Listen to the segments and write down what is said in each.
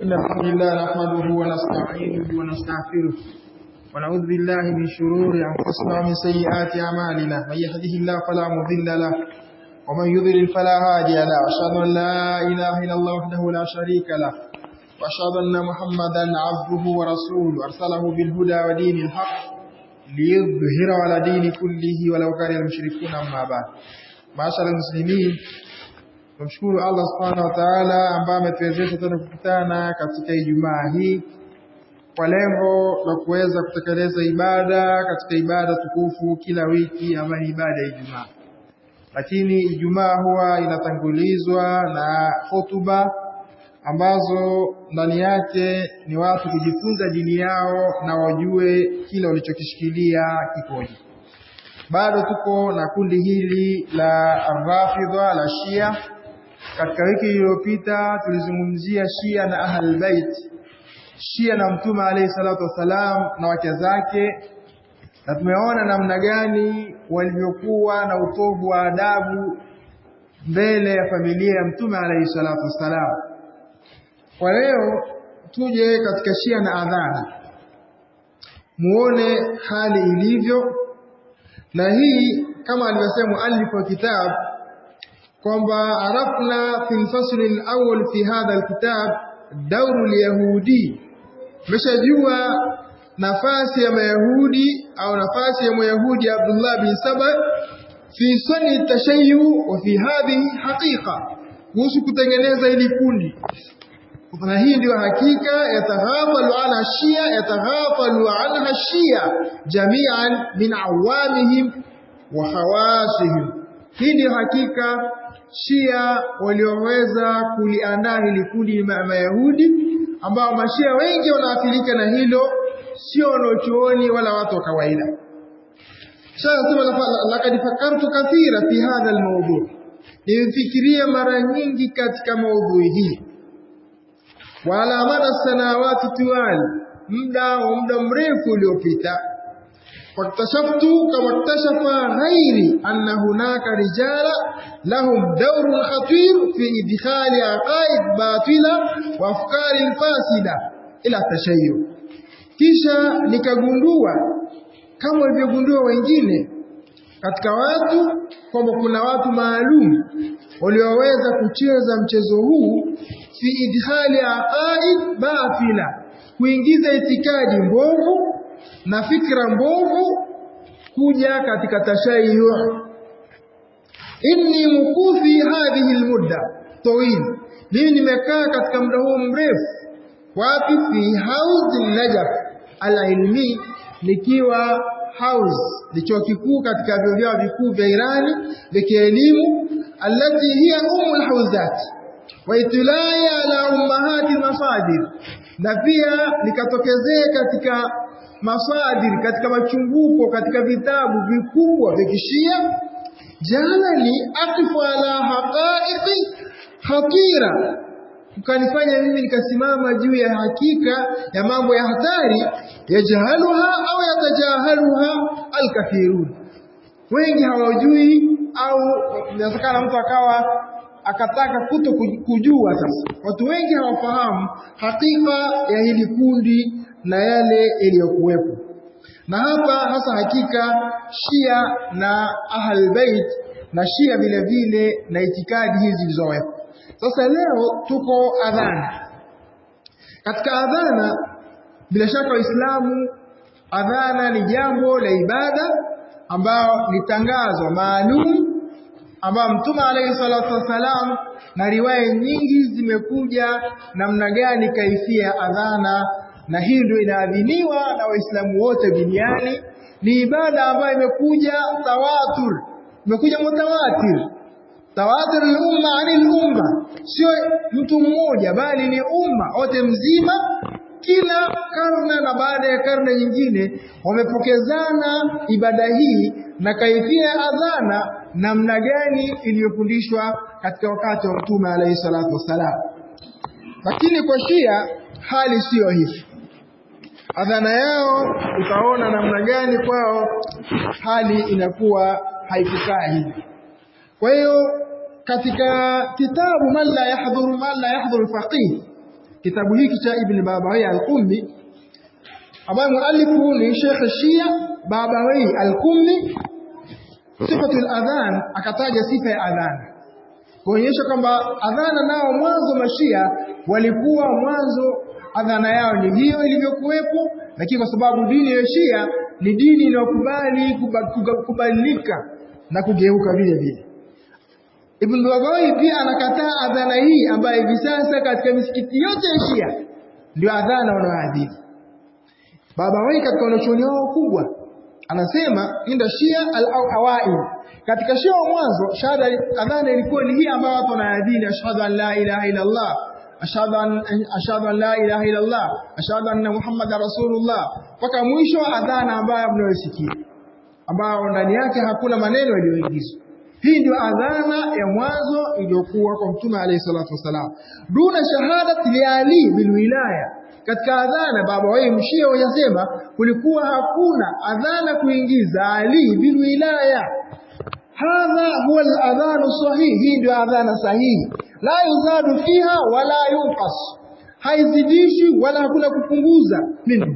إن الحمد لله نحمده ونستعينه ونستغفره ونعوذ بالله من شرور أنفسنا ومن سيئات أعمالنا، من يهده الله فلا مضل له ومن يضلل فلا هادي له، أشهد أن لا إله إلا الله وحده لا شريك له، وأشهد أن محمدا عبده ورسوله، أرسله بالهدى ودين الحق ليظهر على دين كله ولو كره المشركون. أما بعد، معاشر المسلمين، tumshukuru Allah subhanahu wa ta'ala ambaye ametuwezesha tena kukutana katika Ijumaa hii kwa lengo la kuweza kutekeleza ibada katika ibada tukufu kila wiki ambayo ni ibada ya Ijumaa. Lakini Ijumaa huwa inatangulizwa na hotuba ambazo ndani yake ni watu kujifunza dini yao na wajue kile walichokishikilia kikoje. Bado tuko na kundi hili la Rafidha la Shia. Katika wiki iliyopita tulizungumzia Shia na Ahlul Bait, Shia na Mtume alayhi salatu wasalam na wake zake, na tumeona namna gani walivyokuwa na utovu wa adabu mbele ya familia ya Mtume alayhi salatu wasalam. Kwa leo tuje katika Shia na adhana, muone hali ilivyo, na hii kama alivyosema muallif wa kitabu kwamba arafna fi lfasli alawwal fi hadha alkitab dauru lyahudi, tumeshajua nafasi ya Mayahudi au nafasi ya Myahudi Abdullah bin Saba fi sani tashayyu wa fi hadhihi haqiqa, kuhusu kutengeneza hili kundi, na hii ndio hakika. Yataghafalu ala shia, yataghafalu anha shia jamian min awamihim wa khawasihim. Hii ndio hakika Shia walioweza kuliandaa hili kundi ni Mayahudi, ambao mashia wengi wanaathirika na hilo, sio wanaochuoni wala watu wa kawaida. Sasa lakad fakartu kathira fi hadha almawdu, nimefikiria mara nyingi katika maudhui hii, wala mada sanawati tual, muda wa muda mrefu uliopita. Waktashaftu kama ktashafa ghairi anna hunaka rijala lahum daurun khatir fi idkhali aqaid batila wa afkari fasida ila tashayyu. Kisha nikagundua kama walivyogundua wengine katika watu kwamba kuna watu maalum walioweza kucheza mchezo huu fi idkhali aqaid batila, kuingiza itikadi mbovu na fikra mbovu kuja katika tashayyu. Inni mukufi hadhihi almudda tawil, mimi nimekaa katika muda huu mrefu. Wapi? Fi house Najaf alilmi, nikiwa house ni chuo kikuu katika vyuo vyao vikuu vya Irani vya kielimu, allati hiya umul hawzat wa itilai ala ummahati masadir, na pia nikatokezea katika masadir, katika machumbuko, katika vitabu vikubwa vya Kishia. Jalani aqifu ala haqaiqi khatira, ukanifanya mimi nikasimama juu ya hakika ya mambo ya hatari, yajhaluha au yatajahaluha alkathirun, wengi hawajui, au inawezekana mtu akawa akataka kuto kujua. Sasa watu wengi hawafahamu hakika ya hili kundi na yale yaliyokuwepo, na hapa hasa hakika Shia na Ahlul Bait na Shia vile vile na itikadi hizi zilizowekwa. Sasa leo tuko adhana. Katika adhana, bila shaka Waislamu, adhana ni jambo la ibada ambao ni tangazo maalum ambao Mtume alayhi salatu wassalam, na riwaya nyingi zimekuja namna gani kaifia adhana, na hii ndio inaadhiniwa na Waislamu wote duniani. Ni ibada ambayo imekuja tawatur, imekuja mutawatir, tawatur al-umma anil umma, sio mtu mmoja, bali ni umma wote mzima. Kila karne na baada ya karne nyingine wamepokezana ibada hii na kaifia ya adhana namna gani iliyofundishwa katika wakati wa Mtume alayhi salatu wassalam. Lakini kwa Shia hali siyo hivi. Adhana yao utaona namna gani kwao hali inakuwa haikukaa hivi. Kwa hiyo katika kitabu man la yahdhuru faqih, Kitabu hiki cha Ibn Babawai al-Qummi ambaye muallifu ni Sheikh Shia Babawai al-Qummi, sifatul adhan, akataja sifa ya adhan kuonyesha kwamba adhana nao mwanzo mashia walikuwa mwanzo adhana yao ni hiyo ilivyokuwepo, lakini kwa sababu dini ya Shia ni dini inayokubali kubadilika na kugeuka vile vile. Ibn Baghawi pia anakataa adhana hii ambayo hivi sasa katika misikiti yote ya Shia ndio adhana wanaoadhini. Babawi katika wanachuoni wao kubwa anasema inda Shia al-awail, katika Shia wa mwanzo shahada adhana ilikuwa ni hii ambayo watu wanaadhini, ashhadu an la ilaha illa Allah, ashhadu an la ilaha illa Allah, ashhadu anna Muhammadar rasulullah, mpaka mwisho wa adhana ambayo mnayosikia, ambayo ndani yake hakuna maneno yaliyoingizwa. Hii ndio adhana ya mwanzo iliyokuwa kwa Mtume alayhi salatu wasalam, duna shahadati li Ali bilwilaya. Katika adhana baba wao mshia wajasema kulikuwa hakuna adhana kuingiza Ali bilwilaya. Hadha huwa al-adhanu sahih, hii ndio adhana sahihi, la yuzadu fiha wala yunqas, haizidishi wala hakuna kupunguza minhu.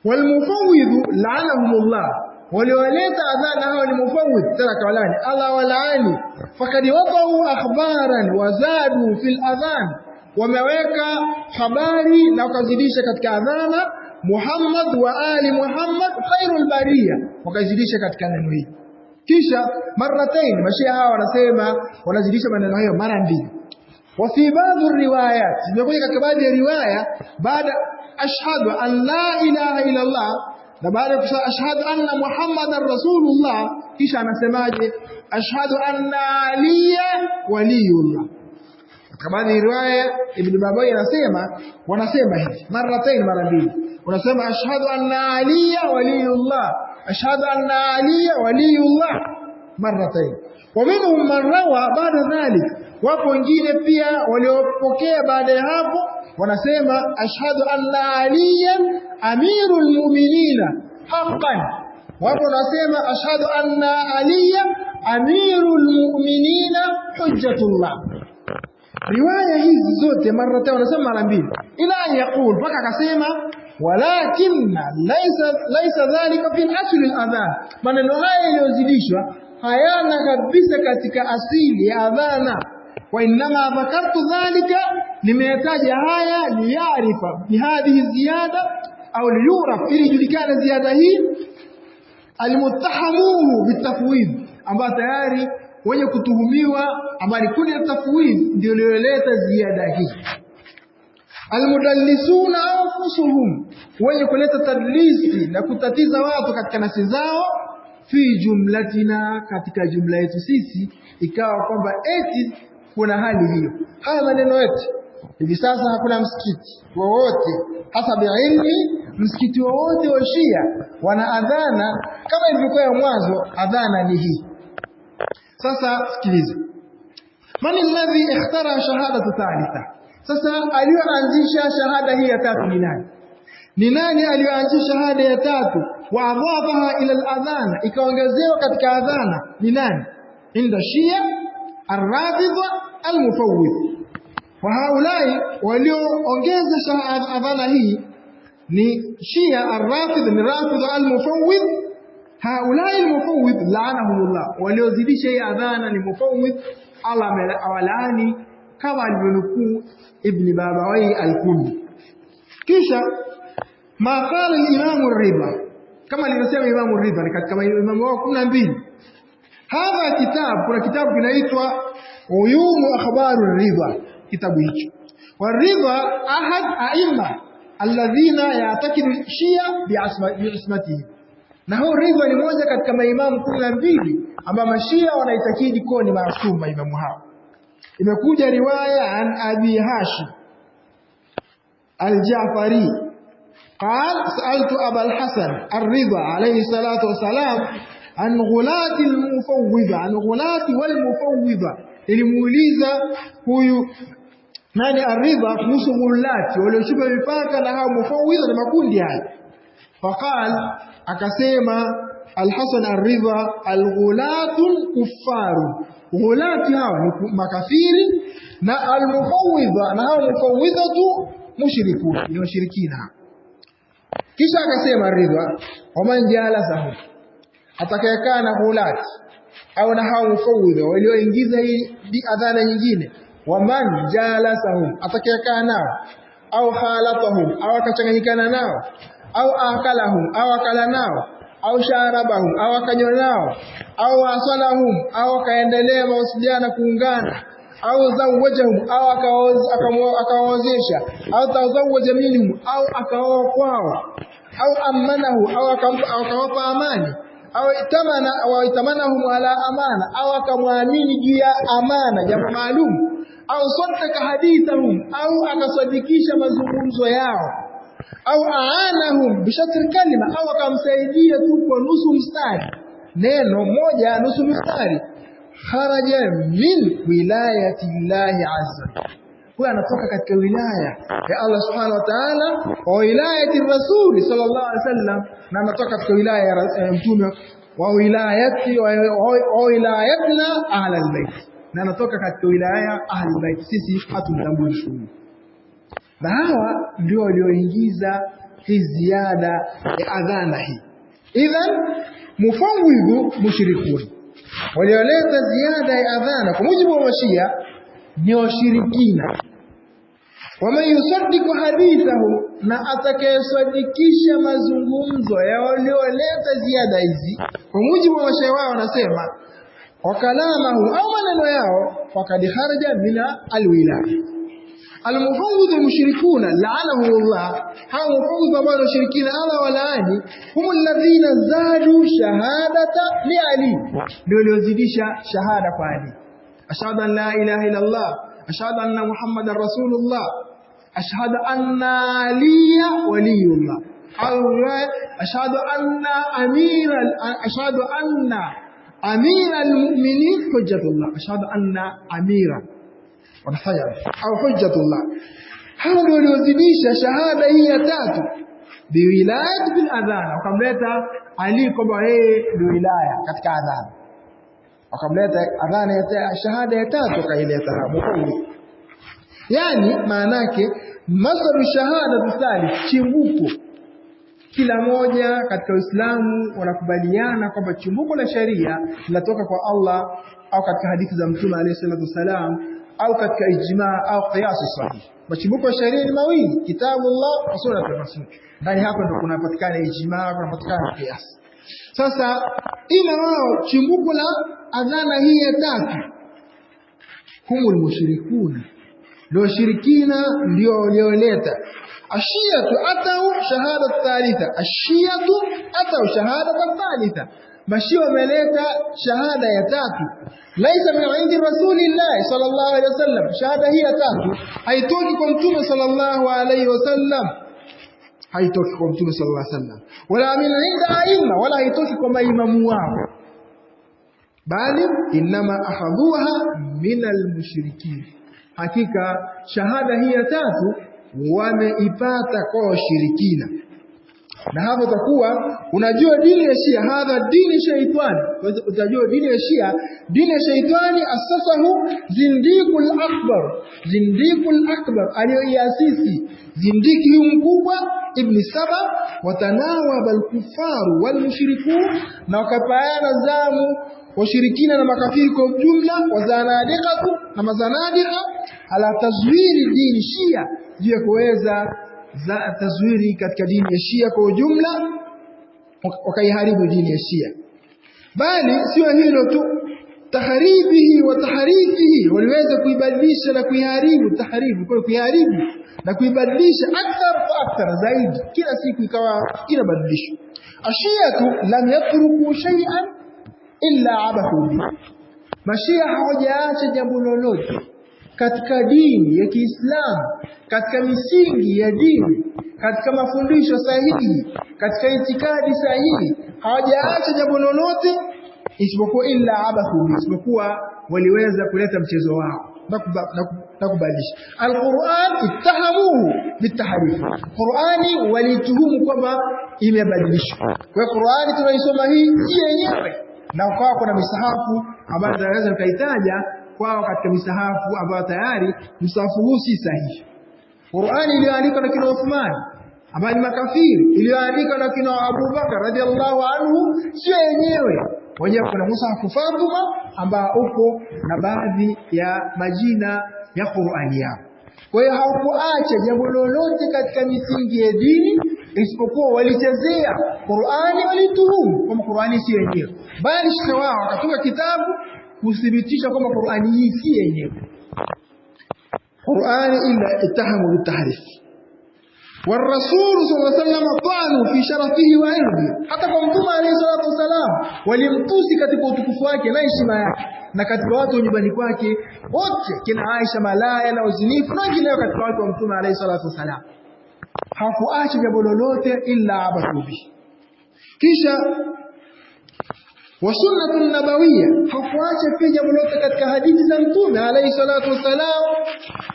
Walmufawidhu la'anahumullah, walioleta adhana hao ni mufawidh, tena kawalani Allah walaani. Fakad wadau akhbaran wazadu fil adhan, wameweka habari na wakazidisha katika adhana Muhammad wa ali Muhammad khairul bariya, wakazidisha katika neno hili. Kisha marratain, mashia hawa wanasema wanazidisha maneno hayo mara mbili. Wa fi baadhi riwayat, zimekuja katika baadhi ya riwaya baada ashhadu an la ilaha illa Allah na baada ya kusema ashhadu anna Muhammadan rasulullah, kisha anasemaje? Ashhadu anna aliya waliyullah. Katika baadhi ya riwaya Ibn Babai anasema wanasema hivi marratain, mara mbili, wanasema ashhadu anna aliya waliyullah, ashhadu anna aliya waliyullah marratain. Wa minhum man rawa baada dhalik, wapo wengine pia waliopokea baada ya hapo wanasema ashhadu anna aliyan amirul mu'minina haqqan. Wapo wanasema ashhadu anna aliya amirul mu'minina hujjatullah. Riwaya hizi zote mara tatu wanasema mara mbili, ila an yaqul, mpaka akasema walakinna laisa dhalika fi asli al-adhan, maneno haya yaliyozidishwa hayana kabisa katika asili ya adhana. Wa innama dhakartu dhalika, nimeyataja haya liyarifa bihadhihi ziyada au liyuraf, ili ijulikane ziada hii almuttahamuhu bitafwidh, ambayo tayari wenye kutuhumiwa ambao ni kundi la tafwidh ndio lililoleta ziada hii. Almudallisuna anfusuhum, wenye kuleta tadlisi na kutatiza watu katika nafsi zao, fi jumlatina, katika jumla yetu sisi, ikawa kwamba eti kuna hali hiyo. Haya maneno yote hivi sasa hakuna msikiti wowote hasa biilmi, msikiti wowote wa Shia wana adhana kama ilivyokuwa ya mwanzo, adhana ni hii. Sasa sikiliza, man alladhi ikhtara shahadatu thalitha, sasa aliyoanzisha shahada hii ya tatu ni nani? Ni nani aliyoanzisha shahada ya tatu wa adhafaha ila al-adhana, ikaongezewa katika adhana ni nani? Inda Shia arrafidha almufawwidh. Wa haulai walioongeza adhana hii ni Shia arrafidh, ni rafidha almufawwidh. Haulai almufawwidh laanahumullah, waliozidisha hii adhana ni mufawwidh, Allah awalaani kama alivyonukuu Ibn Babawai al-Qummi. Kisha ma qala al-Imam ar-Ridha, kama alivyosema Imam ar-Ridha ni katika imamu wao 12. Hadha kitabu, kuna kitabu kinaitwa Uyunu Akhbaru Ridha, kitabu hicho. Waridha ahad aima alladhina ya'takidu Shia biismatihi, na huu Ridha ni moja katika maimamu 12 ambao mashia wanaitakidi kuwa ni maasum maimamu hao. Imekuja riwaya an Abi Hashim Al-Ja'fari قال سألت أبا الحسن الرضا عليه الصلاة والسلام عن غلاة المفوضة، عن غلاة والمفوضة. Nilimuuliza huyu nani Aridha kuhusu ghulati waliochupa mipaka na hao mufawidha na makundi haya. Faqal, akasema Alhasan Arridha, alghulatu kuffaru, ghulati hawa ni makafiri, na almufawidha na hao mufawidhatu Mushrikun, ni washirikina. Kisha akasema Ridha, waman jalasahu, atakayekaa na ghulati au na hao mufawidha walioingiza hii adhana nyingine, waman jalasahum, atakayekaa nao au khalatahum, au akachanganyikana nao, au akalahum, au akala nao, au sharabahum, au akanywa nao, au wasalahum, au akaendelea mawasiliano kuungana, au zawajahum, au akawaozesha, au tazawaja minhum, au akaoa kwao, au amanahu, au akawapa amani, au itamana, au itamanahum ala amana, au akamwamini juu ya amana, jambo maalum, au saddaka hadithahum, au akasadikisha mazungumzo yao, au aanahum bishatri kalima, au akamsaidia tu kwa nusu mstari, neno moja nusu mstari, kharaja min wilayati llahi azza, huyo anatoka katika wilaya ya Allah subhanahu wa ta'ala, wa wilayati rasuli sallallahu alaihi wasallam, na anatoka katika wilaya ya mtume wa wilayati wa wilayatna ahla albayt, na anatoka katika wilaya ahli albayt. Sisi hatumtambui huyu, na hawa ndio walioingiza hii ziada ya adhana hii. Idhan mufawwidhu mushrikun, walioleta ziada ya adhana kwa mujibu wa Mashia ni washirikina. Waman yusaddiku hadithahu, na atakayesadikisha mazungumzo ya walioleta ziada hizi kwa mujibu wa mashaikh wao, wanasema wa kalamahu, au maneno yao, fakad kharaja min alwilaya. Almufawwidhu mushrikuna la'anahumullah, hao mufawwidhu ambao ni washirikina, Allah walaani, humu alladhina zadu shahadata li Ali, ndio waliozidisha shahada kwa Ali. Ashhadu an la ilaha illa Allah, ashhadu anna Muhammadan rasulullah, ashhadu anna aliya waliyullah, au ashhadu anna amira, ashhadu anna amira almu'minin hujjatullah, ashhadu anna amira wanafanya au hujjatullah. Hao ndio waliozidisha shahada hii ya tatu biwilayati bil adhana, wakamleta Ali kwamba yeye ndio wilaya katika adhana, wakamleta adhana ya shahada ya tatu wakaileta hapo. Yani maana yake masaru shahada thalith, chimbuko. Kila moja katika Uislamu wanakubaliana kwamba chimbuko la sharia linatoka kwa Allah au katika hadithi za Mtume alayhi salatu wasalam au katika ijma au qiyas sahih. Machimbuko ya sharia ni mawili, kitabullah wa sunnat rasul. Ndani hapo ndo kunapatikana ijma, kunapatikana qiyas. Sasa ila wao chimbuko la adhana hii ya tatu, humul mushrikuna, ndio washirikina ndio walioleta. Ashiatu atau shahada thalitha, ashiatu atau shahada thalitha, mashia wameleta shahada ya tatu. Laisa min indi rasulillahi sallallahu alaihi wasallam, shahada hii ya tatu haitoki kwa mtume sallallahu alaihi wasallam, haitoki kwa mtume sallallahu alaihi wasallam, wala min inda aima, wala haitoki kwa maimamu wao, bali innama akhadhuha min almushrikin, hakika shahada hii ya tatu wameipata kwa washirikina. Na hapo utakuwa unajua dini ya Shia, hadha dini shaitani. Utajua dini ya Shia, dini ya shaitani asasahu zindikul akbar, zindikul akbar aliyoiasisi zindiki huyu mkubwa Ibni Saba, watanawaba alkufaru walmushrikun, na wakapaana zamu washirikina na makafiri kwa ujumla, wazanadiqatu na mazanadiqa, ala tazwiri dini Shia, juu ya kuweza za tazwiri katika dini ya Shia kwa ujumla, wakaiharibu dini ya Shia. Bali sio hilo tu, tahribihi wa tahrifihi, waliweza kuibadilisha na kuiharibu. Tahribu kwa kuiharibu na kuibadilisha akthar fa akthar, zaidi, kila siku ikawa inabadilishwa. Ashiatu lam yatruku shay'an illa abathu bi, mashia hawajaacha jambo lolote katika dini ya Kiislamu, katika misingi ya dini, katika mafundisho sahihi, katika itikadi sahihi, hawajaacha jambo lolote isipokuwa illa abathu, isipokuwa waliweza kuleta mchezo wao na kubadilisha. Alquran ittahamuhu bitahrif, Qurani walituhumu kwamba imebadilishwa. Kwa hiyo Qurani tunaisoma hii si yenyewe, na kwa kuna misahafu ambayo tunaweza tukaitaja kwao katika misahafu ambayo tayari msahafu huu si sahihi. Qur'ani iliyoandikwa na kina Uthman ambaye ni makafiri, iliyoandikwa na kina Abu Bakar radhiallahu anhu sio yenyewe. Wenyewe kuna Mushafu Fatima ambao upo na baadhi ya majina ya Qur'ani yao. Kwa hiyo hawakuacha jambo lolote katika misingi ya dini, isipokuwa walichezea Qur'ani, walituhumu kwamba Qur'ani si yenyewe, bali shekhe wao akatunga kitabu kuthibitisha kwamba Qur'ani hii si yenyewe. Qur'ani illa ittahamu bitahrif. والرسول صلى الله عليه وسلم طعنوا في شرفه وعرضه، hata kwa Mtume alayhi salatu wasalam walimtusi katika utukufu wake na heshima yake, na katika watu wa nyumbani kwake wote, kina Aisha malaya na uzinifu na wengineo katika watu wa Mtume alayhi salatu wasalam. Hawakuacha jambo lolote illa abathu bihi. Kisha wa sunnatu nabawiyya, hakuacha pia jambo lolote katika hadithi za Mtume alayhi salatu wasalam,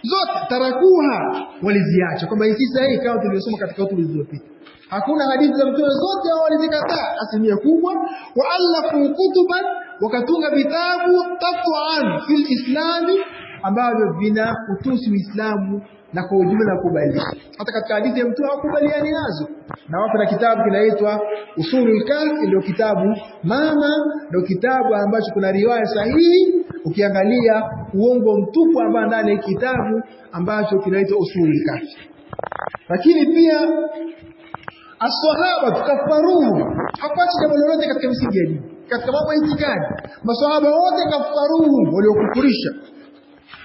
zote tarakuha, waliziacha kwamba hii si sahihi, kama tulivyosoma katika hotuba zilizopita. Hakuna hadithi za Mtume zote hao walizikataa asilimia kubwa. Wa alafu kutuban, wakatunga vitabu tatwan fil islami, ambavyo vina utusi Uislamu na kwa ujumla kubadilisha. Hata katika hadithi ya Mtume hawakubaliani nazo, na wapo na kitabu kinaitwa Usulul Kahfi, ndio kitabu mama, ndio kitabu ambacho kuna riwaya sahihi, ukiangalia uongo mtupu ambao ndani ya kitabu ambacho kinaitwa Usulul Kahfi. Lakini pia aswahaba tukafaruhu, hakuacha jambo lolote katika misingi ya dini, katika mambo ya itikadi. Maswahaba wote kafaruhu, waliokufurisha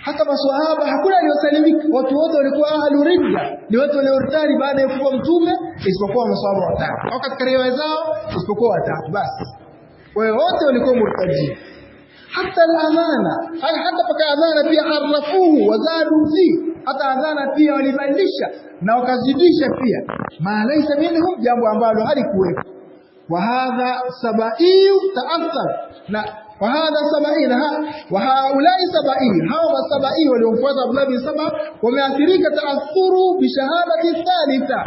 hata maswahaba hakuna aliyosalimika. Watu wote walikuwa ahlu ridda, ni watu waliortadi baada ya kufa Mtume, isipokuwa maswahaba watatu, au katika riwaya zao isipokuwa watatu basi. Kwa hiyo wote walikuwa murtadin. Hata al-adhana, hata paka adhana pia harafuhu wazadu fi, hata adhana pia walibadilisha na wakazidisha pia, ma laisa minhum, jambo ambalo halikuwepo. Wa hadha sabaiyu taathar na wahadha sabaina wa haulai sabaini, hawa masabai waliomfuata Abdullah bin Saba wameathirika taathuru bishahadati thalitha,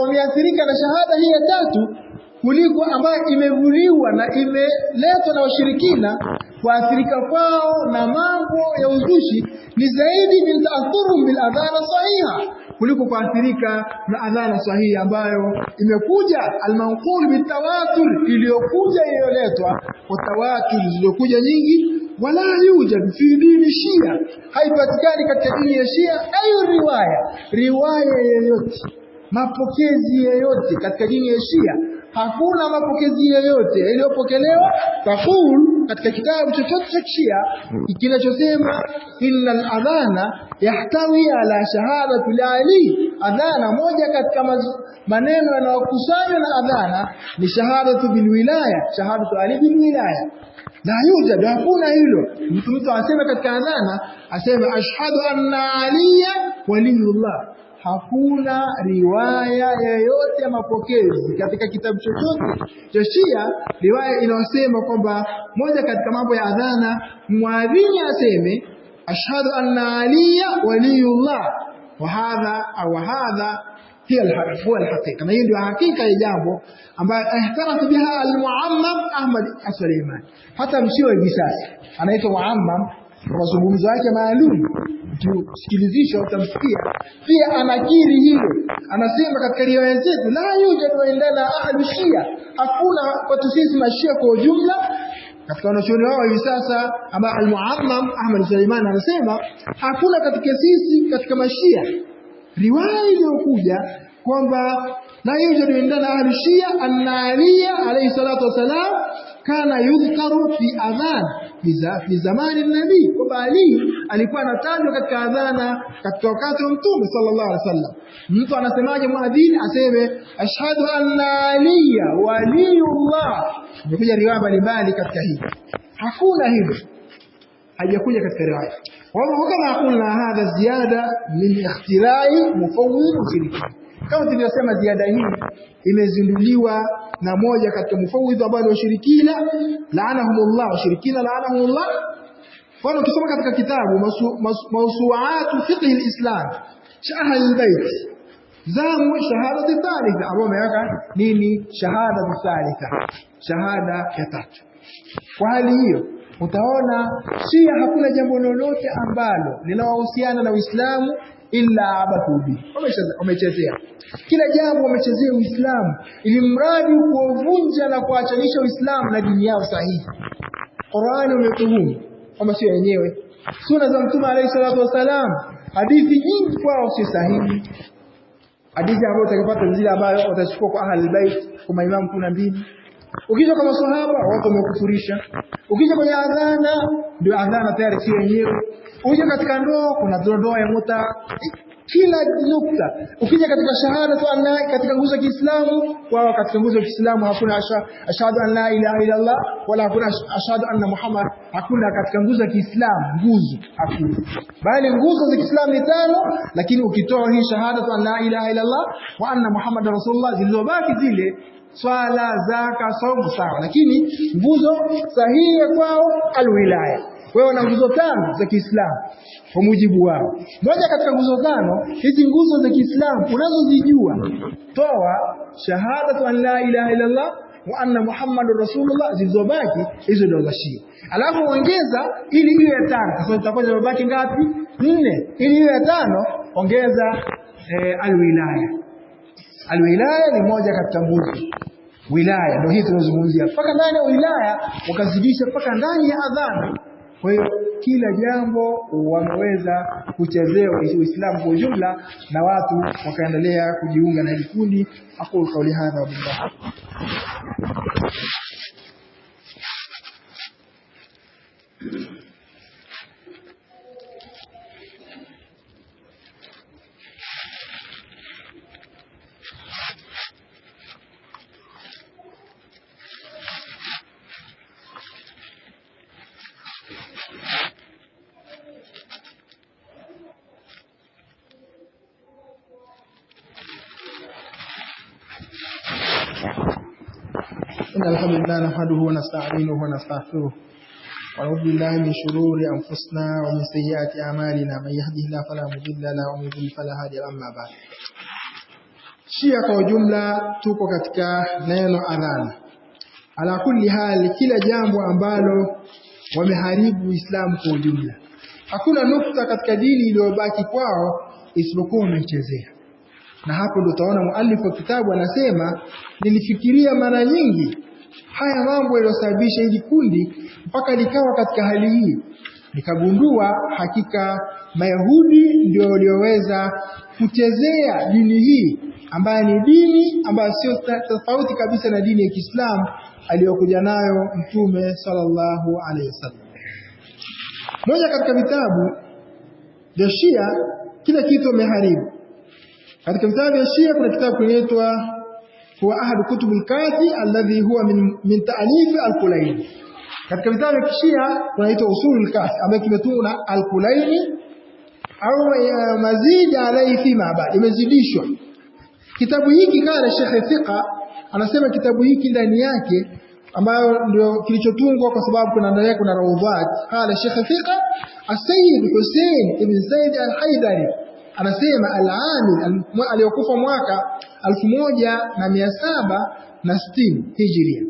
wameathirika na shahada hii ya tatu kuliko ambayo imevuliwa na imeletwa na washirikina. Kuathirika kwao na mambo ya uzushi ni zaidi min taathurum bil adhana sahiha, kuliko kuathirika na adhana sahihi ambayo imekuja almanqul bitawatur, iliyokuja iliyoletwa kwa tawatur zilizokuja nyingi. Wala yujad fi dini Shia, haipatikani katika dini ya Shia ayu riwaya, riwaya yoyote, mapokezi yoyote katika dini ya Shia hakuna mapokezi yoyote yaliyopokelewa taqul katika kitabu chochote cha Shia kinachosema innal adhana yahtawi ala shahadati Ali. Adhana moja katika maneno yanayokusanywa na adhana ni shahadatu bilwilaya, shahadatu Ali bilwilaya. La yujad, hakuna hilo. Mtu aseme katika adhana aseme ashhadu anna aliya waliyullah. Hakuna riwaya yoyote ya mapokezi katika kitabu chochote cha Shia, riwaya inayosema kwamba moja katika mambo ya adhana mwadhini aseme ashhadu anna aliya waliyullah, wa hadha au hadha hiya huwa alhaqiqa, na hiyo ndio hakika ya jambo ambayo ihtarafa biha almuammam Ahmad Suleiman. Hata mshia hivi sasa anaitwa muammam kwa mazungumzo yake maalum, ukisikilizisha utamsikia pia anakiri hilo. Anasema katika riwaya zetu, la yujadu indana ahlu shia, hakuna kwetu sisi mashia kwa ujumla. Katika wanachuoni wao hivi sasa ambao al-Muammam Ahmad Suleiman anasema hakuna katika sisi katika mashia riwaya iliyokuja kwamba la yujadu indana ahlu shia anna aliya alayhi salatu wasalam kana yudhkaru fi adhan fi zamani nabii, kwamba Ali alikuwa anatajwa katika adhana katika wakati wa Mtume sallallahu alaihi wasallam. Mtu anasemaje? Muadhini aseme ashhadu anna aliya waliyullah. Imekuja riwaya mbalimbali katika hii, hakuna hilo, haijakuja katika riwaya. Kama qulna hadha ziyada min ikhtirai mufawwid mushrikin, kama tulivyosema, ziada hii imezinduliwa na moja katika mufawidh ambao ni washirikina, laanahumullah, washirikina laanahumullah. Mfano, ukisoma katika kitabu Mawsuatu Fiqh al-Islam cha Ahlul Bait, zamu shahadati thalitha, ambao wameweka nini? Shahada thalitha, shahada ya tatu. Kwa hali hiyo utaona Shia hakuna jambo lolote ambalo linawahusiana na Uislamu illa abathu bi, wamechezea kila jambo, wamechezea Uislamu ili mradi kuovunja na kuachanisha Uislamu na dini yao sahihi. Qur'ani umetuhumu kwamba sio yenyewe, sunna za Mtume alayhi salatu wasalam, hadithi nyingi kwao sio sahihi. Hadithi ambayo utakipata zile ambayo utachukua kwa ahlul bait, kwa maimamu 12. Ukija kwa maswahaba watu wamekufurisha. Ukija kwenye adhana, ndio adhana tayari sio yenyewe. Ukija katika ndoa, kuna ndoa ya muta, kila nukta. Ukija katika shahada tu anna, katika nguzo ya Kiislamu, wao katika nguzo ya Kiislamu hakuna ashhadu an la ilaha illa Allah wala hakuna ashhadu anna Muhammad, hakuna katika nguzo ya Kiislamu, nguzo hakuna, bali nguzo za Kiislamu ni 5, lakini ukitoa hii shahada tu an la ilaha illa Allah wa anna Muhammad rasulullah, zilizobaki zile swala, zaka, saumu sawa, lakini nguzo sahihi kwao alwilaya. Wewe wana nguzo 5 za Kiislamu kwa mujibu wao. Moja katika nguzo 5 hizi nguzo za Kiislamu unazozijua, toa shahadatu an la ilaha illa Allah wa anna Muhammadur Rasulullah, zilizobaki hizo ndio za Shia. Alafu ongeza ili iwe ya 5. Sasa itakuwa zimebaki ngapi? 4. Ili iwe ya 5 ongeza alwilaya. Alwilaya ni moja katika nguzo. Wilaya ndio hii tunazungumzia. Mpaka ndani ya wilaya wakazidisha mpaka ndani ya adhana. Kwa hiyo kila jambo wameweza kuchezea Uislamu kwa ujumla, na watu wakaendelea kujiunga na hili kundi. Aqulu qawli hadha wa billah. إن الحمد لله نحمده ونستعينه ونستغفره ونعوذ بالله من شرور أنفسنا ومن سيئات أعمالنا، من يهده الله فلا مضل له ومن يضلل فلا هادي له. أما بعد، Shia kwa ujumla tuko katika neno adhana. Ala kulli hali, kila jambo ambalo wameharibu Uislamu kwa ujumla, hakuna nukta katika dini iliyobaki kwao isipokuwa wamechezea. Na hapo ndo utaona muallif wa kitabu anasema, nilifikiria mara nyingi haya mambo yaliyosababisha hili kundi mpaka likawa katika hali hii, nikagundua hakika Mayahudi ndio walioweza kuchezea dini hii ambayo ni dini ambayo sio tofauti kabisa na dini ya Kiislamu aliyokuja nayo Mtume sallallahu alaihi wasallam. Moja katika vitabu vya Shia, kila kitu wameharibu. Katika vitabu vya Shia kuna kitabu kinaitwa huwa ahadu kutubul kafi alladhi huwa min ta'alif al-Kulaini. Katika vitabu vya Shia kunaitwa usulul kafi ambayo kimetungwa na al-Kulaini au mazid alayhi fi ma ba'd, imezidishwa. Kitabu hiki kale Sheikh Thiqa anasema kitabu hiki ndani yake ambayo ndio kilichotungwa kwa sababu kuna ndani yake kuna rawdhat. Kale Sheikh Thiqa As-Sayyid Hussein ibn Said al-Haidari anasema al-Amil aliyokufa mwaka 1760 Hijria,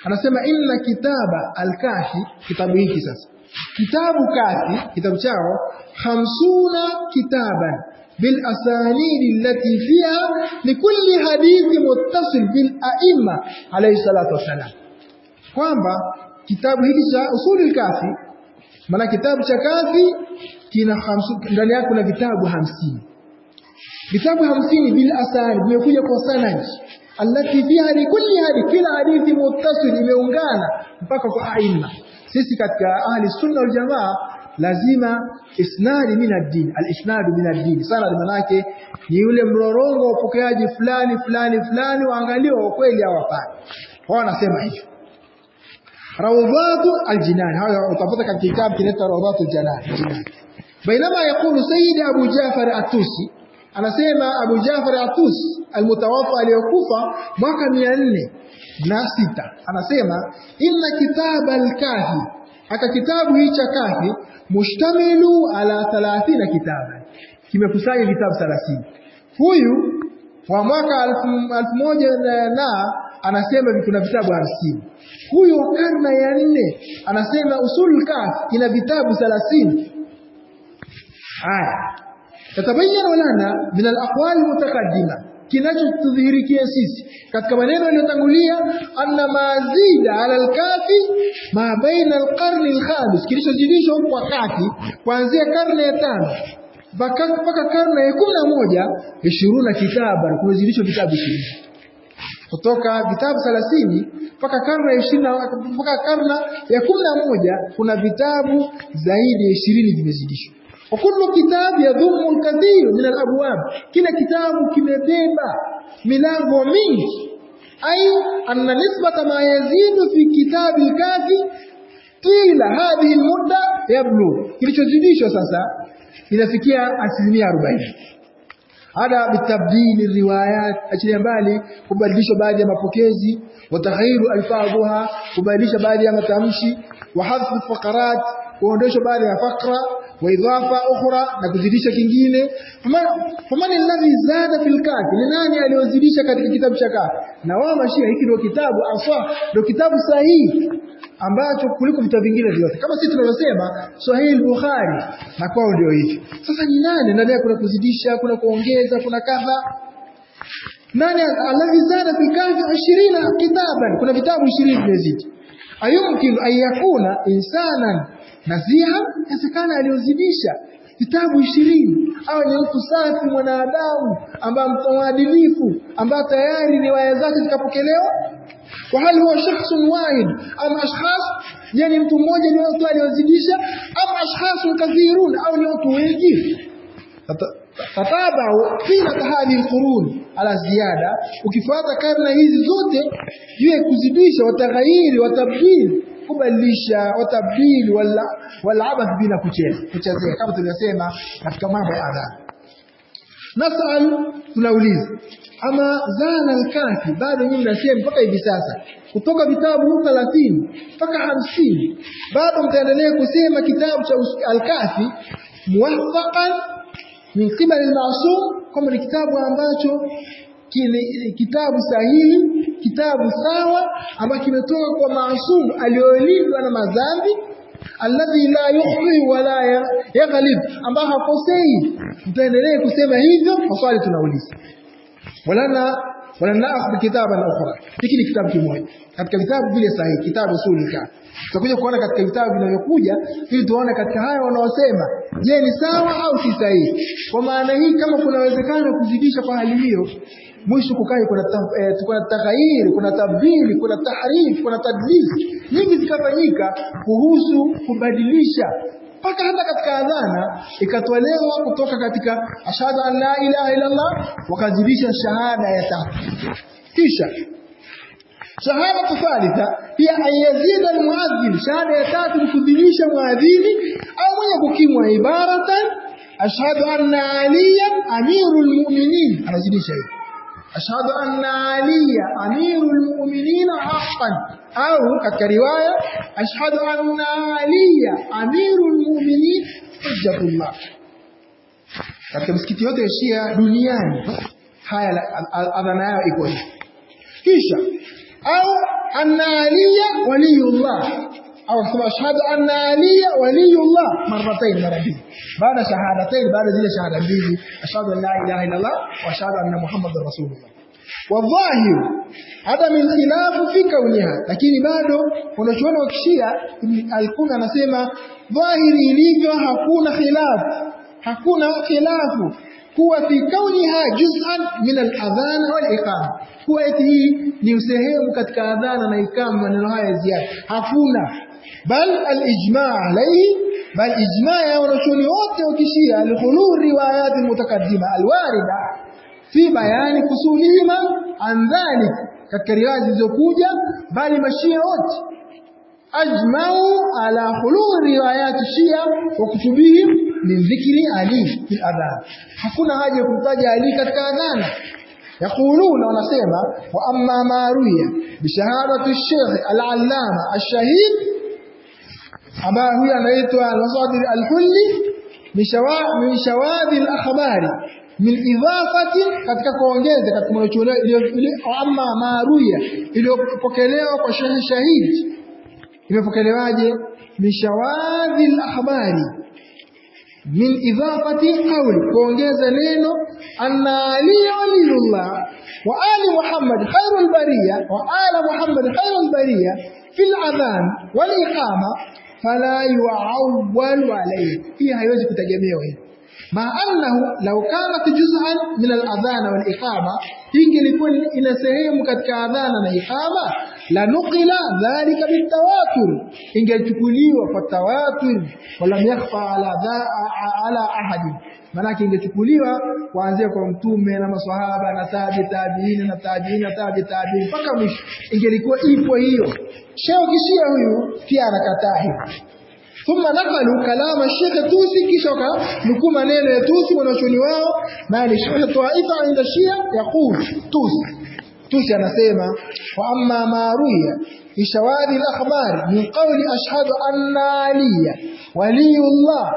anasema inna kitaba al-Kafi, kitabu hiki sasa, kitabu Kafi, kitabu chao 50 kitaban bil asanid allati fiha likulli hadithi muttasil bil a'imma alayhi salatu wasalam, kwamba kitabu hiki cha usulul kafi, maana kitabu cha Kafi kina ndani yake kuna vitabu 50. Vitabu 50 bil asanid vimekuja kwa sanad allati fiha likulli hadithi, kila hadithi muttasil imeungana mpaka kwa aima. Sisi katika ahli sunna wal jamaa lazima isnadi min ad-din, al-isnadu min ad-din. Sanad manake ni yule mrorongo wa upokeaji fulani fulani fulani, waangaliwe kweli au hapana. Wao wanasema hivyo. Rawdhatu al-Jinan, hayo utapata katika kitabu kinaitwa Rawdhatu al-Jinan. Bainama yakulu Sayyid Abu Jafar Atusi, anasema Abu Jafar Atusi almutawaffa aliyokufa mwaka 406, anasema inna kitaba al-Kafi, haka kitabu hichi cha Kafi mushtamilu ala 30 kitaba, kimekusanya vitabu 30. Huyu wa mwaka 1000 na anasema kuna vitabu 50. Huyu wa karne ya 4 anasema usul Kafi ina vitabu 30. Haya, Yatabayanu lana min alaqwali almutaqaddima, kinachotudhihirikia sisi katika maneno yaliyotangulia, anna ma zida ala alkafi ma baina alqarni alkhamis, kilichozidishwa kwa kafi kuanzia karne ya 5 mpaka karne ya 11, 20 kitabu, kumezidishwa vitabu 20 kutoka vitabu 30 mpaka karne ya 20 mpaka karne ya 11, kuna vitabu zaidi ya 20 vimezidishwa. Wa kullu kitab yadhumu alkathir min alabwab, kila kitabu kimebeba milango mingi. Ay anna nisbata ma yazidu fi kitabi alkafi tila hadhihi almudda yablu, kilichozidishwa sasa inafikia 40%. Hada bitabdili riwayat, achilia mbali kubadilisha baadhi ya mapokezi, wa taghyiru alfadhuha, kubadilisha baadhi ya matamshi, wa hadhfu faqarat, kuondosha baadhi ya fakra, wa idhafa ukhra, na kuzidisha kingine. Faman alladhi zada fil kafi, ni nani aliyozidisha katika kitabu cha Kafi? Na wao mashia, hiki ndio kitabu aswa, ndio kitabu sahihi ambacho kuliko vitabu vingine vyote, kama sisi tunavyosema Sahih Bukhari, na kwao ndio hivyo. Sasa ni nani ndani yake? Kuna kuzidisha, kuna kuongeza, kuna kadha. Nani alladhi zada fi kafi 20 kitaban, kuna vitabu 20 vimezidi. Ayumkinu an yakuna insanan naziha, inawezekana aliyozidisha vitabu 20 au ni mtu safi, mwanadamu ambaye mwadilifu, ambaye tayari riwaya zake zikapokelewa. Wa hal huwa shakhsun wahid am ashkhas, yani mtu mmoja ni watu aliozidisha, am ashkhasun kathirun, au ni watu wengi. Tatabau qilata hadhihi alqurun ala ziyada, ukifuata karne hizi zote juu ya kuzidisha, wataghairi watabdil, kubadilisha, watabdil walabath, bila kuchezea, kama tulivyosema katika mambo ya adhabu. Nasal, tunauliza ama zana alkafi, bado nyinyi mnasema mpaka hivi sasa kutoka vitabu 30 mpaka 50, bado mtaendelea kusema kitabu cha Alkafi muwafaqan min qibali almasum, kama ni kitabu ambacho kitabu sahihi, kitabu sawa ambacho kimetoka kwa maasum aliyolindwa na madhambi, alladhi la yukhti wala yaghlib, ambaye hakosei. Mtaendelea kusema hivyo? Maswali tunauliza. Wala naakhudh kitaban ukhra, hiki ni kitabu kimoja katika vitabu vile sahihi, kitabu usul kafi. Tutakuja kuona katika vitabu vinavyokuja, ili tuone katika haya wanaosema, je, ni sawa au si sahihi? Kwa maana hii, kama kuna uwezekano kuzidisha kwa hali hiyo, mwisho kukai kuna kuna taghairi, kuna tabdili, kuna tahrif, kuna tadlis nyingi zikafanyika kuhusu kubadilisha, mpaka hata katika adhana ikatolewa kutoka katika ashhadu an la ilaha illa Allah, wakazidisha shahada ya tatu. Kisha shahada thalitha hiya an yazida almuadhdhin, shahada ya tatu ni kudhilisha muadhini au mwenye kukimwa, ibaratan ashhadu anna aliyan amirul mu'minin, anazidisha hiyo ashhadu anna aliya amirul mu'minin haqqan, au katika riwaya ashhadu anna aliya amirul mu'minin hujjatullah. Katika misikiti yote ya Shia duniani haya adhana yao iko hivi. Kisha au anna aliya waliyullah, au sema ashhadu anna aliya waliyullah marratain, mara mbili, baada shahadatain, baada zile shahada mbili, ashhadu an la ilaha illa Allah wa ashhadu anna muhammadar rasulullah. Wadhahiru adam alkhilafu fi kauniha, lakini bado wanachuoni wa Kishia Ibn Al-Quni anasema dhahiri ilivyo hakuna khilafu, hakuna khilafu kuwa fi kauniha juz'an min al-adhan wal iqama, kuwa eti hii ni sehemu katika adhana na ikama, maneno haya ya ziada hakuna, bal al-ijma' alayhi, bal ijma' ya wanachuoni wote wa Kishia al-khulu riwayat al-mutaqaddima al-warida fi bayani fusulihima an dhalik, katika riwaya zilizokuja, bali mashia wote ajmau ala khulu riwayat shia wa kutubihim min dhikri Ali fil adhan, hakuna haja ya kumtaja Ali katika adhana. Yaquluna, wanasema wa amma ma ruwiya bi shahadati Sheikh al-Allama ash-Shahid, ambaye huyu anaitwa al-Masadir al-Hulli, min shawadhi al-akhbari min idhafati, katika kuongeza katika mwanachuoni, amma ma ruwiya, iliyopokelewa kwa Sheikh Shahid. Imepokelewaje? Min shawadhi al-akhbari, Min idafati qawli, kuongeza neno anna Ali waliyullah wa ali Muhammad khairul bariya wa ala Muhammad khairul bariya fil adhan wal iqama fala yuawwalu alayhi, hii haiwezi kutegemewa hii. Ma annahu law kanat juz'an min al-adhana wal iqama, ingelikuwa ina sehemu katika adhana na iqama, la nuqila dhalika bitawatur, ingechukuliwa kwa tawatur, walam yakhfa ala ahadi, maanake ingechukuliwa kuanzia kwa mtume na maswahaba na tabi tabiina na tabiina tabi tabiin mpaka mwisho, ingelikuwa ipo hiyo. Sheikh Kishia huyu pia anakataa hiyo. Thumma naqalu kalama Sheikh Tusi, kisha wakanukuu maneno ya Tusi mwanachuoni wao, mali Sheikh Taifa inda Shia yaqul Tusi. Tusi anasema wa amma ma ruya fi shawadhi al-akhbar min qawli ashhadu anna aliya waliyullah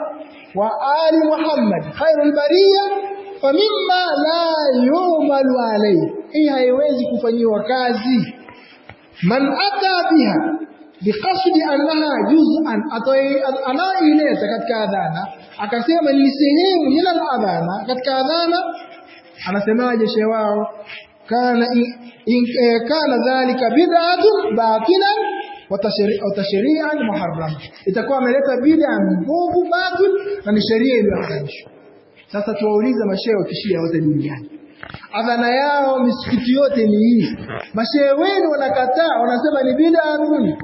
wa ali Muhammad khairul bariya famimma la yu'malu alayhi, hii haiwezi kufanyiwa kazi. Man ata biha biqasdi annaha juz'an, anaileta katika adhana akasema ni sehemu min al-adhana, katika adhana anasemaje shehe wao? Kana dhalika bid'atun batilan wa tashri'an muharrama, itakuwa ameleta bid'a mbovu batil na ni sheria iliyoharamishwa. Sasa tuwaulize mashehe wa kishia wote duniani, adhana yao misikiti yote ni hii. Mashehe wenu wanakataa, wanasema ni bid'atun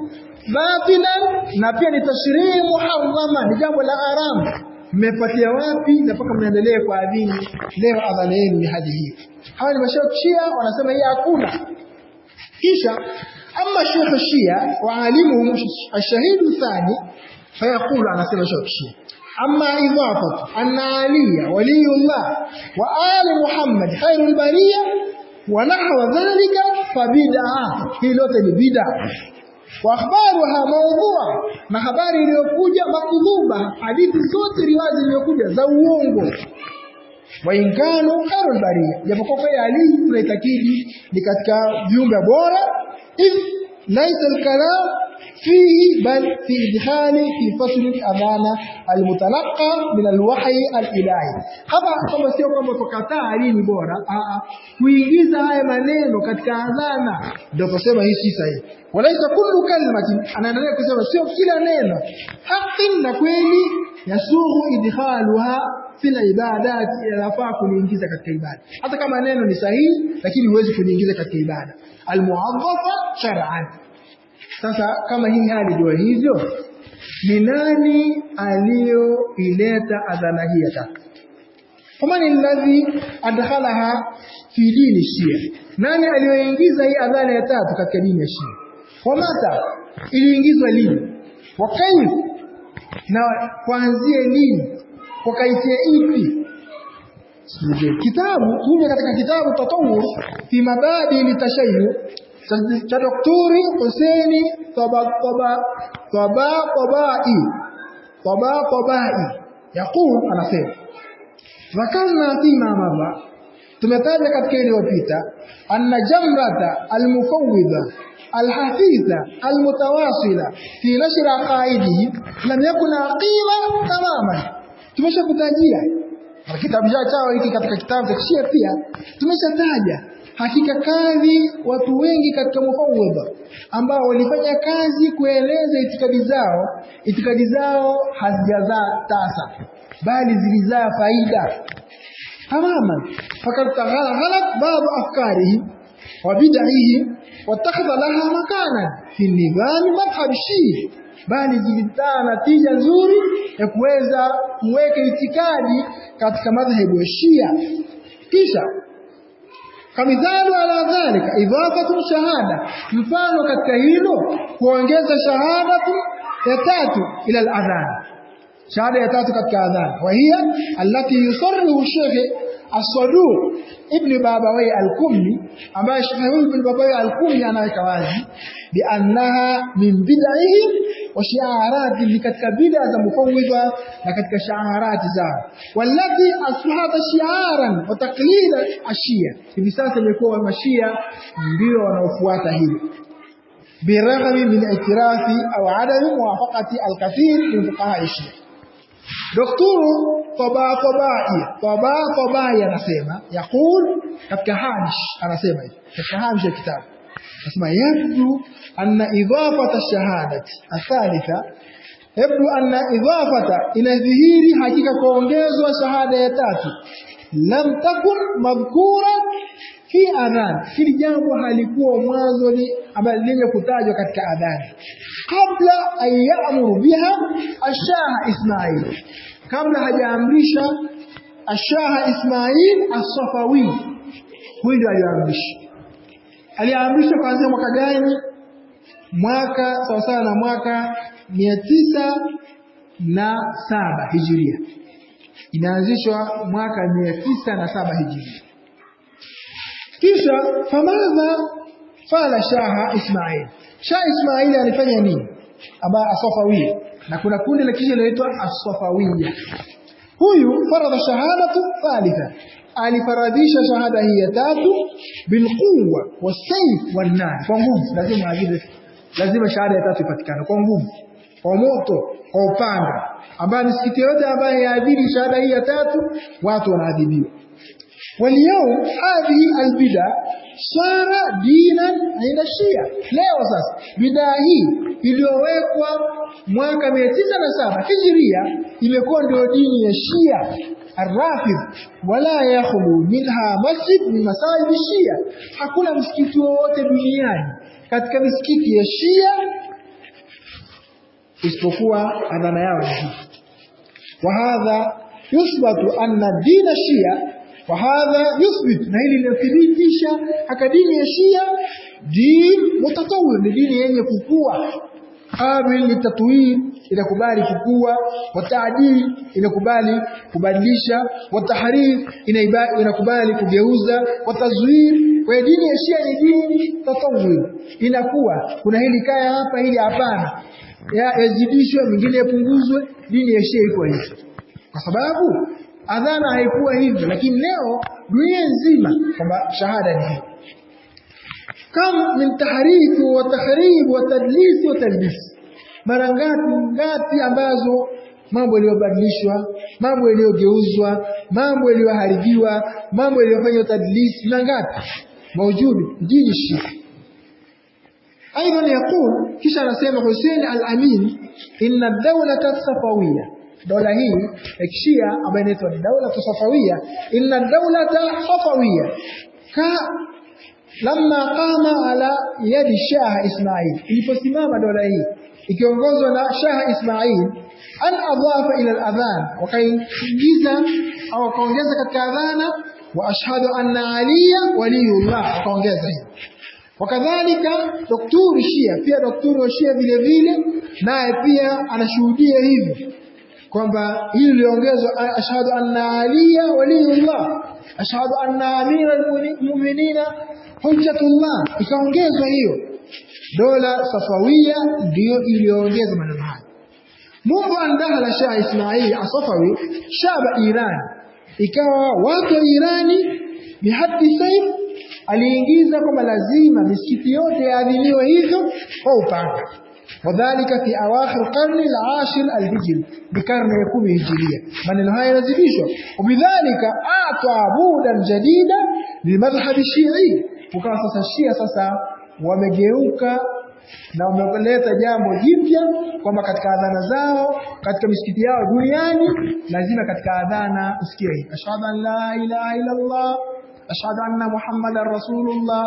batilan na pia ni tashrii muharrama, ni jambo la haramu. Mmepatia wapi na mpaka mnaendelea kwa adhini leo? Adhana yenu ni hadi hii. Hawa ni mashehe wa kishia wanasema hii hakuna. Kisha amma Sheikh Shia wa alimuhum ashahidu thani fayaqulu, anasema Sheikh Shia amma idafatu anna aliya waliyullah wa ali Muhammad khairul bariya wa nahwa dhalika fa bid'a, hii lote ni bid'a. Wa akhbaruha mawdhu'a, na habari iliyokuja makdhuba, hadithi zote riwaya zilizokuja za uongo. Wa in kanu khairul bariya, japokuwa kwa Ali tunaitakidi ni katika viumbe bora, idh laisa alkalam fihi bal fi idkhali fi fasli al-adhana almutalaqa min alwahyi alilahi. Hapa kwamba sio kwamba tukataa Ali ni bora, kuingiza haya maneno katika adhana ndio tusema hii si sahihi. Walaisa kullu kalimatin, anaendelea kusema sio kila neno haqqin na kweli yasughu idkhaluha fil ibadat, yanafaa kuliingiza katika ibada. Hata kama neno ni sahihi, lakini huwezi kuliingiza katika ibada almuadhafa shar'an. Sasa kama hii hali ndio hivyo, ni nani aliyoileta adhana hii ya tatu? Faman alladhi adkhalaha fi dini Shia, nani aliyoingiza hii adhana ya tatu katika dini ya Shia? Wamata, iliingizwa lini? Wa kaif, na kuanzia lini? Kwa kaifia ipi? Kitabu kuja katika kitabu Tatawur fi mabadi litashayyu cha Daktari Hussein Tabatabai yaqul, anasema dhakarna fima madha, tumetaja katika iliyopita, anna jamrata almufawwidha alhafitha almutawasila fi nashr aqaidihi lam yakun aqima tamaman. Tumeshakutajia kitabu chao hiki katika kitabu cha Shia pia tumeshataja hakika kadhi watu wengi katika mufawwidha ambao walifanya kazi kueleza itikadi zao hazijazaa tasa, bali zilizaa faida tamaman. Fakad taghalat baadhi afkarihi wa bid'ihi watakhadha laha makana fi nidhami madhhab Shii, bali zilizaa natija nzuri ya kuweza kuweka itikadi katika madhhabu ya Shia. Kisha kamithalu ala dhalika idafatu shahada, mfano katika hilo kuongeza shahadatu ya tatu ila al-adhan, shahada ya tatu katika adhan, wa hiya allati yusarrihu Sheikh As-Saduq Ibn Babawai Al-Kummi, ambaye Sheikh huyu Ibn Babawai Al-Kummi anaweka wazi bi annaha min bid'ihim wa shi'arati, ni katika bid'a za mufawwidha na katika shi'arati zao, wallati asbahat shi'aran wa taqlida ashia, hivi sasa imekuwa mashia ndio wanaofuata hili, biraghmi min i'tirafi au adami muwafaqati al-kathir min fuqaha ashia, Daktari Tabatabai anasema, yaqul katika hamish, anasema hivi katika hamish ya kitabu, anasema yabdu anna idafata shahadati athalitha, yabdu anna idafata, inadhihiri hakika kuongezwa shahada ya tatu, lam takun madhkura fi adhan, hili jambo halikuwa mwanzo ni ambayo lenye kutajwa katika adhani, kabla an ya'muru biha ashaha Ismail, kabla hajaamrisha ashaha Ismail as-Safawi. Huyu ndio aliamrisha. Aliamrisha kuanzia mwaka gani? Mwaka sawasawa na mwaka 907 Hijiria, inaanzishwa mwaka 907 Hijiria. Kisha famadha fala shaha Ismail, Shah Ismail alifanya nini? Ambaye Asafawia, na kuna kundi la kisha linaitwa Asafawia. Huyu faradha shahadatu thalitha, alifaradhisha shahada hii ya tatu bilquwa wasayf wannar, kwa nguvu. Lazima ajibu, lazima shahada ya tatu ipatikane kwa nguvu, kwa moto, kwa upanga, ambaye misikiti yote ambaye yaadhiri shahada hii ya tatu watu wanaadhibiwa. Walyaum hadhihi albida sara dinan inda Shia. Leo sasa bidaa hii iliyowekwa mwaka 907 Hijiria imekuwa ndio dini ya Shia Arrafidh, wala yakhlu minha masjid min masajid Shia, hakuna msikiti wowote duniani katika misikiti ya Shia isipokuwa adhana yao ni hii. Wa hadha yuthbatu anna dina Shia wa hadha yuthbit, na hili linathibitisha haka dini ya Shia din mutatawir, ni dini yenye kukua, qabil litatwir, inakubali kukua, wa taadil, inakubali kubadilisha, wa tahrif, inakubali kugeuza, wa tazwir. Kwa hiyo dini ya Shia ni dini tatawir, inakuwa kuna hili kaya hapa, hili hapana, yazidishwe, mingine yapunguzwe. Dini ya Shia iko hivyo kwa sababu adhana haikuwa hivyo, lakini leo dunia nzima kwamba shahada ni hii. Kam min tahrifu wa tahrib wa tadlis wa talbis, mara ngapi ngapi ambazo mambo yaliyobadilishwa, mambo yaliyogeuzwa, mambo yaliyoharibiwa, mambo yaliyofanywa tadlis na ngapi maujudi dini Shia. Aidan yaqul, kisha anasema Hussein al-Amin, inna ad-dawlata as-safawiyya, dola hii ya Kishia ambayo inaitwa daula safawia, inna dawlata safawia ka lamma qama ala yadi Shah Ismail, iliposimama dola hii ikiongozwa na Shah Ismail, an adhafa ila al-adhan, wakaingiza au wakaongeza katika adhana wa ashhadu anna aliya waliyullah, wakaongeza hiyo. Wakadhalika daktari Shia, pia daktari wa Shia vile vile naye pia anashuhudia hivyo kwamba hili liliongezwa, ashhadu anna aliya waliyullah, ashhadu anna amira almu'minina hujjatullah, ikaongezwa hiyo. Dola Safawia ndiyo iliyoongeza maneno haya. Mundu an dakhala Shah Ismail Asafawi shaba Iran, ikawa watu wa Irani bihaddi saif, aliingiza kwamba lazima misikiti yote yaadhiniwe hivyo kwa upanga. Wadhalika fi awakhir qarni al-ashir al-hijri, ni karne ya 10 hijiria. Maneno haya yanazidishwa. Wabidhalika ata budan jadida lilmadhhabi shii, ukawa sasa Shia sasa wamegeuka na wameleta jambo jipya kwamba katika adhana zao katika misikiti yao duniani lazima katika adhana usikie hii ashhadu an la ilaha illa Allah, ashhadu anna muhammadan rasulullah,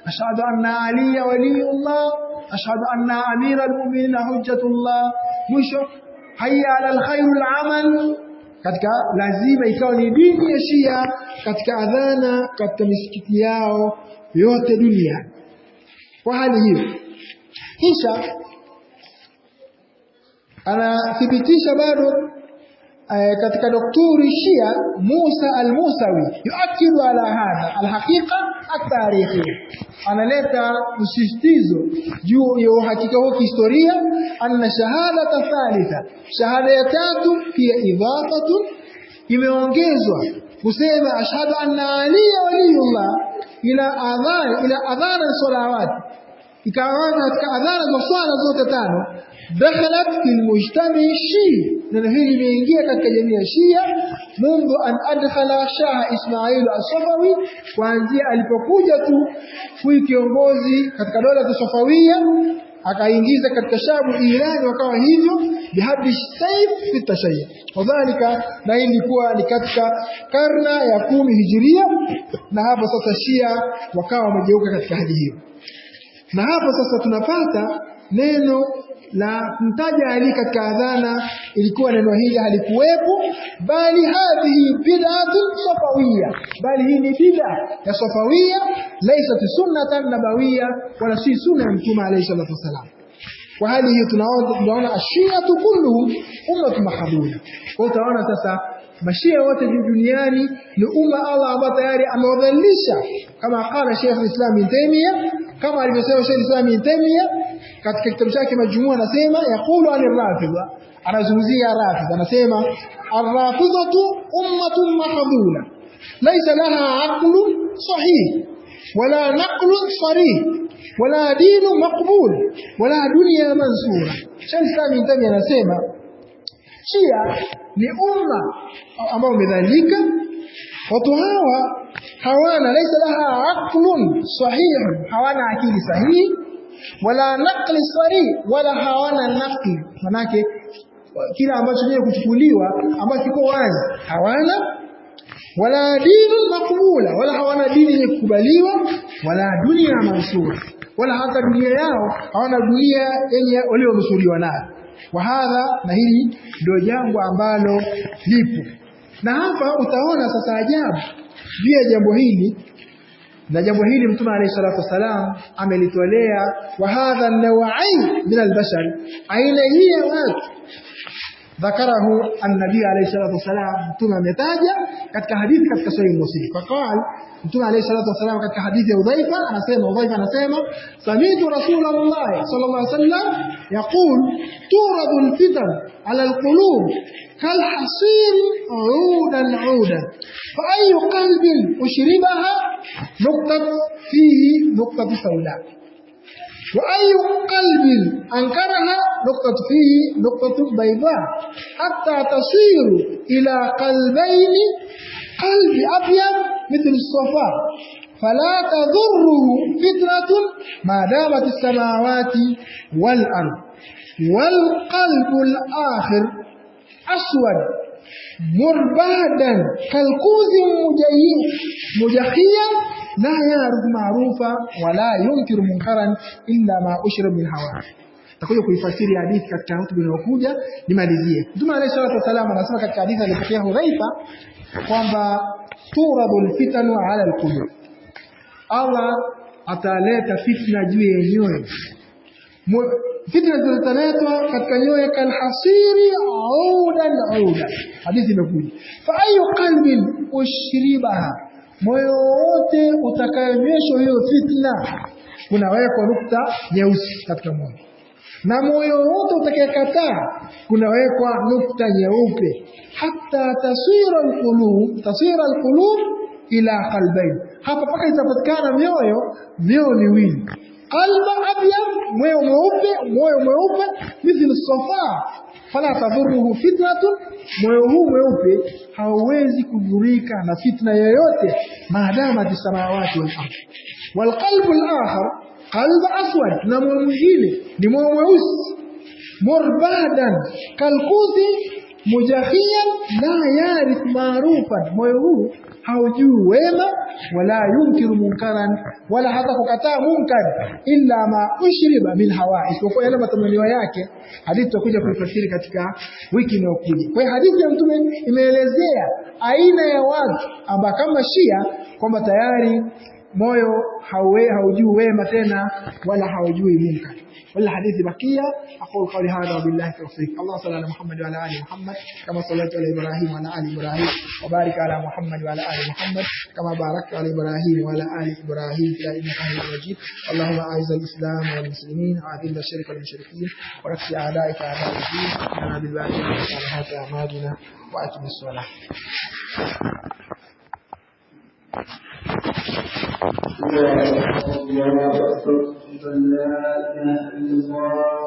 ashhadu anna aliya waliyullah, ashhadu anna amira almu'minina hujjatullah, mwisho hayya ala alkhairul amal. Katika lazima ikawa ni dini ya Shia katika adhana katika misikiti yao yote duniani. Kwa hali hiyo, kisha anathibitisha bado katika daktari Shia Musa al-Musawi yuakidu ala hadha alhaqiqa at-tarikhia, analeta msisitizo juu ya uhakika huo kihistoria, anna shahadata thalitha, shahada ya tatu hiya idhafatun, imeongezwa kusema ashhadu anna aliya waliyullah ila adhan ila adhan salawat, ikawa katika adhana za swala zote tano, dakhalat fil mujtami shi, neno hili limeingia katika jamii ya Shia mundu an adkhala Shah Ismail as-Safawi, kuanzia alipokuja tu huyu kiongozi katika dola ya Safawia akaingiza katika shabu Irani, wakawa hivyo bihadi saif fi tashayyu wadhalika, na hii ilikuwa ni katika karna ya 10 hijiria, na hapo sasa Shia wakawa wamegeuka katika hali hiyo. Na hapo sasa tunapata neno la kumtaja Ali katika adhana, ilikuwa neno hili halikuwepo, bali hadhihi bid'atu safawia, bali hii ni bid'a ya safawia, laysat sunnatan nabawia, wala si sunna ya Mtume alayhi salatu wasalam. Kwa hali hiyo tunaona ashiatu kulluhum ummatu mahdhura. Kwa utaona sasa mashia wote duniani ni umma Allah ambao tayari amewadhalilisha, kama qala Sheikh al-Islam Ibn Taymiyyah, kama alivyosema Sheikh al-Islam Ibn Taymiyyah katika kitabu chake Majmua, anasema yaqulu al-Rafidha, anazungumzia Rafidha, anasema ar-Rafidhatu ummatun mahdhura laysa laha aqlun sahih wala naqlun sarih wala dinu maqbul wala dunya mansura. Sheikh al-Islam Ibn Taymiyyah anasema Shia ni umma ambao umedhalilika, watu hawa hawana, laisa laha aqlun sahih, hawana akili sahihi, wala naqli sarih, wala hawana naqli, manake kila ambacho chenye kuchukuliwa ambacho kiko wazi hawana, wala dinu maqbula, wala hawana dini yenye kukubaliwa, wala dunia mansura, wala hata dunia yao hawana dunia yenye walionusuriwa nayo. Wa hadha, na hili ndio jambo ambalo lipo. Na hapa utaona sasa ajabu juu ya jambo hili, na jambo hili Mtume alayhi salatu wasalam amelitolea wa hadha nawai min albashar, aina hii ya watu dhakarahu an-nabii alayhi salatu wasalam, Mtume ametaja katika hadithi katika Sahih Muslim. Faqal, Mtume alayhi salatu wasalam katika hadithi ya Udhaifa anasema, Udhaifa anasema sami'tu Rasulullah sallallahu alayhi wasallam yaqul turadu al-fitan ala al-qulub kalhasir 'udan 'udan fa ayyu qalbin ushribaha nuqtat fihi nuqtat sawda wa ayyu qalbin ankaraha nuqtat fihi nuqtat bayda hatta tasiru ila qalbayni qalbi abyad mithl as-safa fala tadhurruhu fitnatun ma damat as-samawati wal ard wal qalbu al-akhir aswad murbadan kalkuzi mujahiyan la ya'rifu ma'rufa wa la yunkiru munkaran illa ma ushrib min hawa. Takuja kuifasiri hadithi katika hotuba inayokuja, nimalizie. Mtume alayhi salatu wasalam anasema katika hadithi aliyopokea Hudhaifa kwamba turadu alfitanu ala alqulub, Allah ataleta fitna juu ya nyoyo. Fitna zitaletwa katika nyoyo kalhasiri audan audan. Hadithi imekuja fa ayu qalbin ushribaha, moyo wote utakayonyweshwa hiyo fitna kunawekwa nukta nyeusi katika moyo, na moyo wote utakayekataa kunawekwa nukta nyeupe, hatta tasira alqulub, tasira alqulub ila qalbayn, hapa mpaka itapatikana mioyo miwili, qalba abyad, moyo mweupe, moyo mweupe mithli safa, fala tadhuruhu fitnatun, moyo huu mweupe hauwezi kudhurika na fitna yoyote maadama samawati wal ardh. Wal qalbu al akhar qalb aswad, na moyo mwingine ni moyo mweusi, murbadan kalkuzi mujahiyan la yarif ma'rufan, moyo huu haujui wema, wala yunkiru munkaran, wala hata kukataa munkar, illa ma ushriba min hawa, isipokuwa yale matamanio yake. Hadithi tutakuja kuifasiri katika wiki inayokuja. Kwa hiyo hadithi ya Mtume imeelezea aina ya watu ambao kama Shia kwamba tayari moyo haujui wema tena wala haujui munkar. Wala hadithi bakia. Aqulu qawli hadha wa billahi tawfiq. Allah salli ala Muhammad wa ala ali Muhammad kama sallaita ala Ibrahim wa ala ali Ibrahim wa barik ala Muhammad wa ala ali Muhammad kama barakta ala Ibrahim wa ala ali Ibrahim innaka Hamidum Majid. Allahumma a'izz al-islam wal muslimin wa adhill ash-shirka wal mushrikeen wa rafi a'da'ika a'da' ad-din wa bil baqi salihati a'malina wa aqim as-salah. الله أكبر، أشهد أن لا إله إلا الله.